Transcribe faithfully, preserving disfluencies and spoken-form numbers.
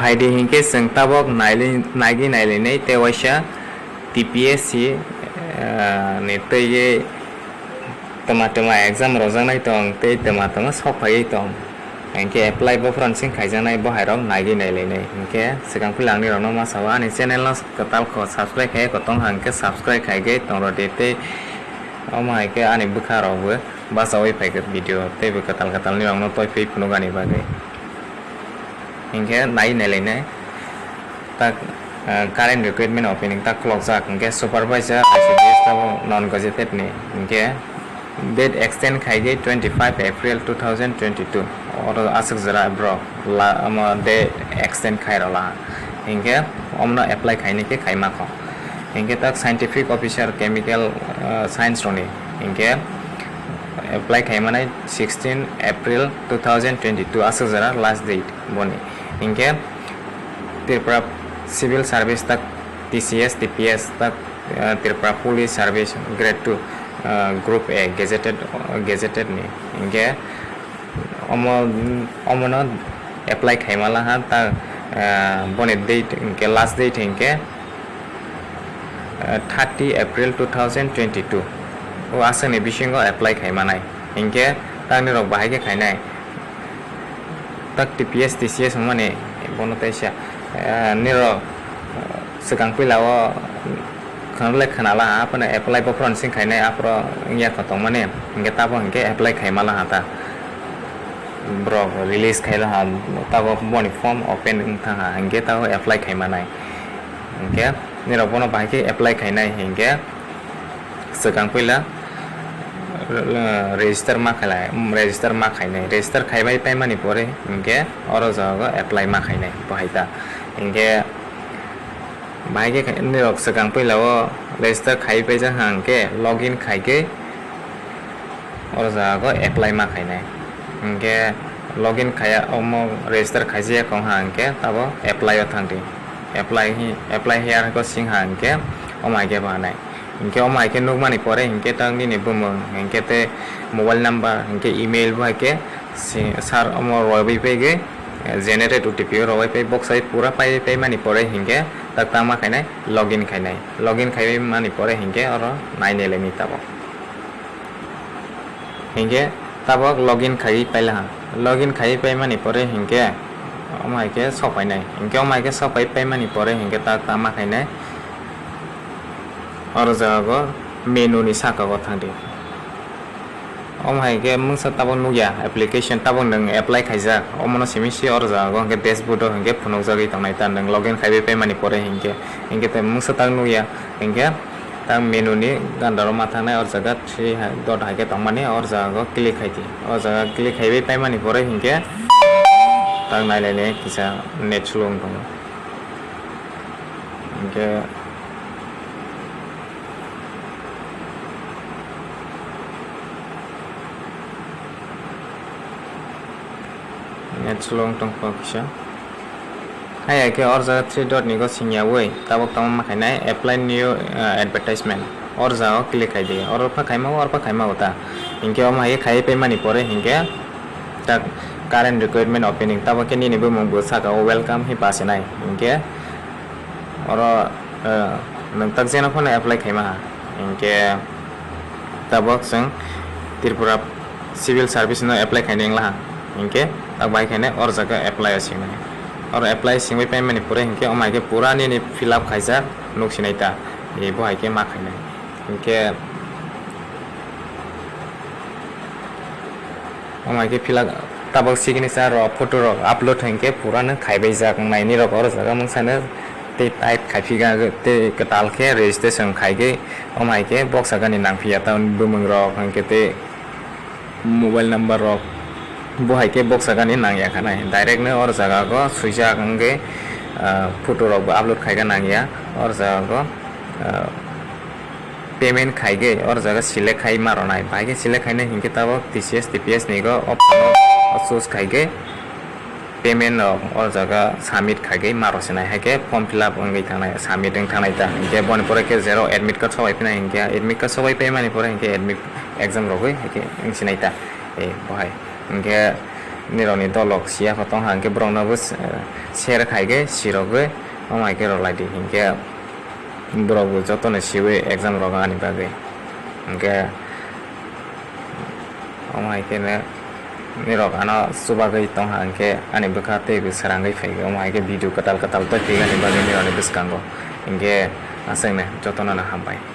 Hai di hinkhe chwng tabok naili-, naigwi nailainai tei waisa T P S C, eh, ni twiwi twma twma exam rojaknai tong tei twma twma sok phaiwi tong. Hinkhe apply bophorano sing khaijaknai bo hairok naigwi nailainai. Hinkhe swkang puila ang nirokno ma sao ani channel no kwtal kho subscribe khai kho tong hinkhe subscribe khaigwi tong rw di tei omo hai khe ani bwkha rok bo bachaui phaikha video tei bo kwtal kwtal nirokno toi phai phunukani bagwi. Hinkhe nai nailainai tak, ah, current recruitment opening tak khulokjak hinkhe supervisor I C D S tabok non gazetted ni hinkhe date extend khaigwi twenty five April two thousand twenty two oro aswk jora borok la omo date extend khairok la hinkhe omono apply khainai khe khaima kho hinkhe tak scientific officer chemical, ah, science rokni hinkhe apply khaimanai sixteen April two thousand twenty two aswk jora last date boni. Hinkhe Tripura Civil Service tak T C S, T P S tak, ah, Tripura Police Service grade two, ah, group A gazetted, gazetted ni. Hinkhe omo, omono apply khaima laha tak, ah, boni date hinkhe last date hinkhe, ah, thirty April two thousand twenty two. O aswkni bisingo apply khaimanai. Hinkhe tak nirok bahai khe khainai. Tak T P S, T C S wngmani bono teisa, eh, nirok, eh, swkang puila o khwnale khwnala ha, aphano apply bophorano sing khainai, aphro wngya kho tongmani, hinkhe tabo hinkhe apply khaima laha ta. Borok release khaila ha, tabo boni form open wng thang ha, hinkhe tabo apply khaimanai. Hinkhe nirok bono bahai khe apply khainai hinkhe swkang puila, uh, register ma khailai, um, register ma khainai. Register khaibai paimani pore hinkhe oro jaga o apply ma khainai bo hai ta. Hinkhe bahai khe khai-, nirok swkang puila o register khaiwi paijak ha hinkhe login khaikhe oro jaga o apply ma khainai. Hinkhe login khaiya omo register khaijak wng ha hinkhe tabo apply o thang di. Apply hi, apply here khe sing ha hinkhe omo hai khe bo hanai. Hinkhe omo hai khe nukmani pore hinkhe tak nini bumung hinkhe tei mobile number hinkhe email bo hai khe si-, sir omo rwui paigwi, eh, generate O T P o rwui pai boksai pura pai paimani pore hinkhe tak tangma khainai login khainai. Login khaiwi mani pore hinkhe oro nai nai lai ni tabok. Hinkhe tabok login khaiwi paila ha. Login khaiwi paimani pore hinkhe omo hai khe sok painai. Hinkhe omo hai khe sok pai paimani pore hinkhe tak tama khainai. Oro jaga o menu ni saka o thang di. Omo hai khe mungsa tabok nukya application tabok nwng apply khaijak. Omono simi si oro jaga o hinkhe dashboard o hinkhe phunukjagwi tongnai ta nwng login khaiwi paimani pore hinkhe. Hinkhe tei mungsa tak nukya hinkhe. Tang menu ni ganda ro ma thangnai, or jaga three hai, dot hai khe tongmani, or jaga o click khai di. O jaga click khaiwi paimani pore hinkhe tang nai lai le kisa net slow wng tongo. Hinkhe net slow wng tong kho kisa. Hai hai khe or jaga three dot ni go singya wi tabok tamo ma khainai apply new, uh, advertisement. Or jaga o click khai di. Or pha khaima, or pha khaima uta. Hinkhe omo hai khe khai paimani pore hinkhe tak current requirement opening. Tabok khe nini bumung bo saka o welcome hi pasinai. Hinkhe oro, uh, nwng tak jeno phano apply khaima ha. Hinkhe tabok chwng Tripura Civil Service no apply khainai wngla ha. Hinkhe tak bai khainai or jaga apply o singnai. Or apply singwi paimani pore hinkhe omo hai khe pura nini fill up khaijak nuk sinai ta. E bo hai khe ma khainai. Hinkhe omo hai khe fill up tabok signature rok photo rok upload hinkhe pura no khaibai jak wngnai nirok or jaga mungsa no tei type khai phi tei kwtal khe registration khai khe. Omo hai khe boksa gani nang phiya ta bumung rok hinkhe tei mobile number rok bo hai khe boksa gani nang ya kha nai direct no or jaga go swijak hinkhe, ah, photo rok bo upload khai kha nang ya or jaga go, ah, payment khai khe or jaga select khai ma rw nai bai khe select khai nai hinkhe tabok T C S T P S ni go option o choose khai khe. Payment rok o jaga submit khaigwi ma rw sinai hai khe form fill up wngwi thangnai submit wng thangnai ta hinkhe boni pore khe zero admit card sobai phinai hinkhe admit card sobai paimani pore hinkhe admit exam rogwi hai khe wng sinai ta. E bo hai hinkhe nirokni dolok siya kho tongkha, hwnkhe borokno bo se-, share khaigwi, sirogwi, omo hai khe rwlai di, hinkhe borok bo jotono siwi exam rok ani bagwi. Hinkhe omo hai khe nirok ano chubagwi tongkha, hinkhe ani bwkha tei bo srangwi phaikhe, omo hai khe video kwtal kwtal tei thwigani bagwi nirokni bwskango. Hinkhe aswkno jotono no hambai.